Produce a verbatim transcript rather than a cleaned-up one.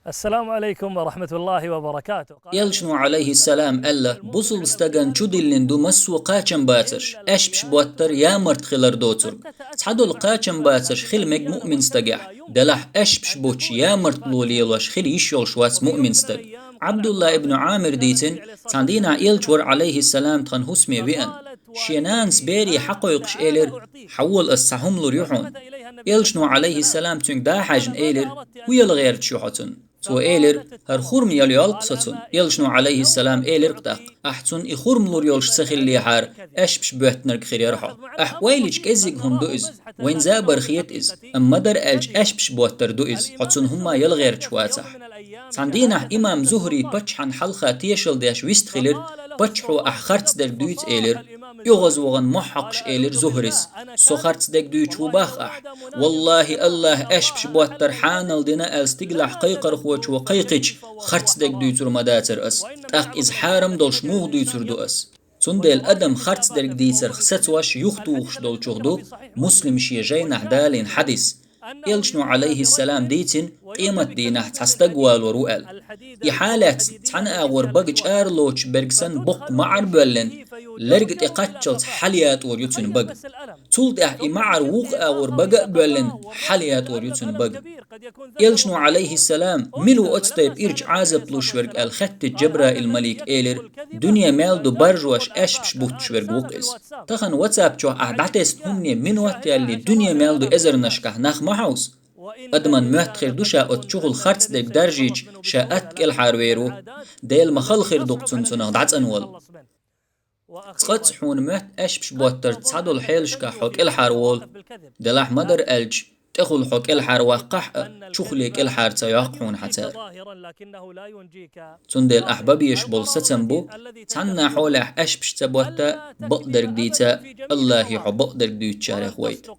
السلام عليكم ورحمة الله وبركاته. Элчано, алайхиссалам, аьлла: «Бусалба стагана чудиллина ду массо а кхачам бацарш, аьшпаш боттар, ямарт хилар доцург. Цхьадола кхачам бацарш хила мег муъмин стагехь, делахь аьшпаш бутташ, ямартло лелош хила йиш йолуш вац муъмин стаг». Ӏабдулла ибн Ӏамир дийцина, цхьана дийнахь Элча вара, алайхиссалам, тхан хӀусаме веана. Шен нанас бере хьакхойкхуш элира: «Хьавола, ас цхьа хӀума лур ю хьуна». Элчано, алайхиссалам, цуьнга дӀахьаьжна, элира: «ХӀун яла гӀерташ ю хьо цунна?» Цо элира: «ХӀара хурма яла йолу-кх со цунна». Элчано, алайхиссалам, элира-кх тӀаккха: «Ахь цунна и хурма лур йолуш ца хиллехьара, аьшпаш боьттинарг хир яра хьо. Ахь ойла йича кӀеззиг хӀума ду иза, вайна забар хета иза, амма ма-дарра аьлча аьшпаш боттар ду иза, хьо цунна хӀумма яла гӀерташ вацахь». Цхьана дийнахь имам Зухри паччахьна хьалха тешал деш вистхилира: «Паччахьо ахь харц дерг дуьйцу», — элира. ОьгӀазвахана мохь хьокхуш элира Зухрис: «Со харц дерг дуьйцуш ву боху ахь? Валлахи, АллахӀа аьшпаш боттар хьанал дина аьлла стигалахь кхайкхархочо кхайкхича, харц дерг дуьйцур ма дацара ас. ТӀаккха иза хьарам долуш муха дуьйцур ду ас?» Цундела адам харц дерг дийцарх сацош, юхатухуш долчух ду Муслима шен жайнахь далийна хьадис. Элчано, алайхиссалам, дийцина, къематдийнахь цхьа стаг валор ву аьлла. И хьалаьцна цхьана агӀор бага чӀара лоцуш берг санна боккха маӀар боьллина, лерга тӀе кхаччалц хьалаятӀор ю цуьнан бага. Цул тӀаьхьа и маӀар вукху агӀор бага а боьллина, хьалаятӀор ю цуьнан бага. Элчано, алайхиссалам, мила ву оцу тайпа ирча Ӏазап луш верг аьлла хаьттича, Джабраил-малик элира: «Дуьне мел ду баржош, аьшпаш буттуш верг ву-кх иза. Тахана WhatsApp чохь ахь дӀатесна хӀумане минот ялале, дуьне мел ду эзарнашкахь нах ма хьовса. Адаман моьтту хир ду ша оцу чухула харц дерг даржийча, ша атта кӀелхьарвер ву. Дела ма хала хир ду-кх цунна цунах дӀацӀанвала». Цкъацкъа хьуна моьтту аьшпаш боттарца цхьадолу хьелашкахь хьо кӀелхьарволу. Делахь ма-дарра аьлча, тӀехула хьо кӀелхьарваккхахь а, чухуле кӀелхьара ца йоккху хьуна хьан цара. Цундела ахь бан безаш болу сацам бу, цхьанна хьолехь аьшпаш ца ботта, бакъдерг дийца, АллахӀе хьо бакъдерг дуьйцучарех вайта.